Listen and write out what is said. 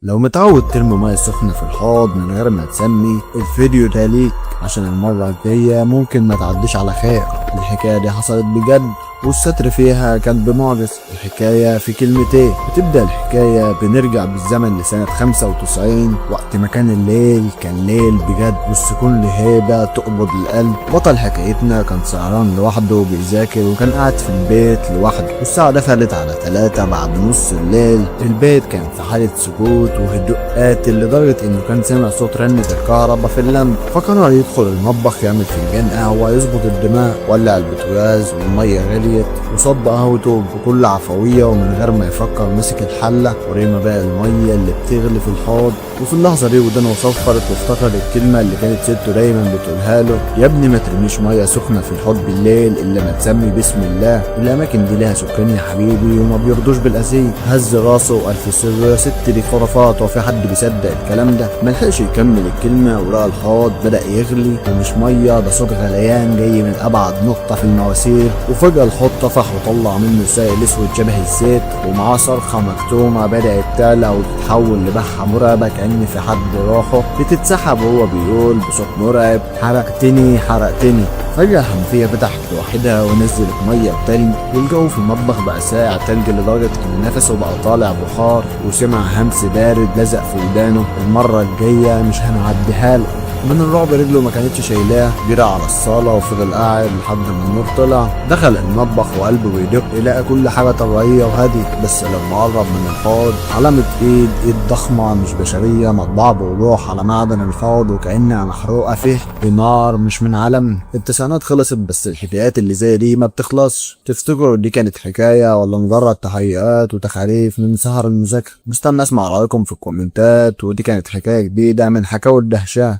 لو متعود ترمي مية سخنة في الحوض من غير ما تسمي، الفيديو ده ليك، عشان المرة الجاية ممكن ما تعديش على خير. الحكاية دي حصلت بجد والستر فيها كان بمعجز. الحكاية في كلمتين. بتبدأ الحكاية بنرجع بالزمن لسنة 95، وقت ما كان الليل كان ليل بجد والسكون له هيبة تقبض القلب. بطل حكايتنا كان سهران لوحده بيذاكر، وكان قاعد في البيت لوحده، والساعة دخلت على 3 بعد نص الليل. البيت كان في حالة سكوت وهدوء قاتل، لدرجة انه كان سامع صوت رنة الكهرباء في اللمبة. فقرر يدخل المطبخ يعمل فنجان قهوة يظبط الدماغ. ولع البوتاجاز والمية غليت وصب قهوته بكل عفوية، ومن غير ما يفكر مسك الحلة ورمى باقي المية اللي بتغلي في الحوض. وفي اللحظة دي ودانه صفرت وافتكر الكلمة اللي كانت ستة دايما بتقولها له: يا ابني ما ترميش مية سخنة في الحوض بالليل إلا ما تسمي بسم الله، الأماكن دي لها سكان يا حبيبي وما بيرضوش بالأذية. هز راسه وقال في سره: يا ست دي خرافات، وفي حد بيصدق الكلام ده؟ ملحقش يكمل الكلمة ولقى الحوض بدأ يغلي، ومش مية، ده صوت غليان جاي من أبعد نقطة في المواسير. وفجأة الحوض طفح وطلع منه سائل اسود شبه الزيت، ومعاه صرخة مكتومة بدأت تعلى وتتحول لبحة مرعبة، كأن في حد روحه بتتسحب، وهو بيقول بصوت مرعب: حرقتني حرقتني. فجأة الحنفية فتحت لوحدها ونزلت مية بتلج، والجو في المطبخ بقى ساقع تلج لدرجة إن نفسه بقى طالع بخار. وسمع همس بارد لزق في ودانه: المرة الجاية مش هنعديها لك. من الرعب رجله ما كانتش شايلاه، جرى على الصالة وفضل قاعد لحد ما النور طلع. دخل المطبخ وقلبه بيدق، لقى كل حاجة طبيعية وهادية، بس لما قرب من الحوض علامة ايد، ايد ضخمة مش بشرية، مطبوعة بوضوح على معدن الحوض وكأنها محروقة فيه بنار مش من عالم. التسعينات خلصت، بس الحكايات اللي زي دي ما بتخلصش. تفتكروا دي كانت حكاية ولا مجرد تهيؤات وتخاريف من سهر المذاكرة؟ مستني اسمع رأيكم في الكومنتات. ودي كانت حكاية جديدة من حكاوي الدهشة.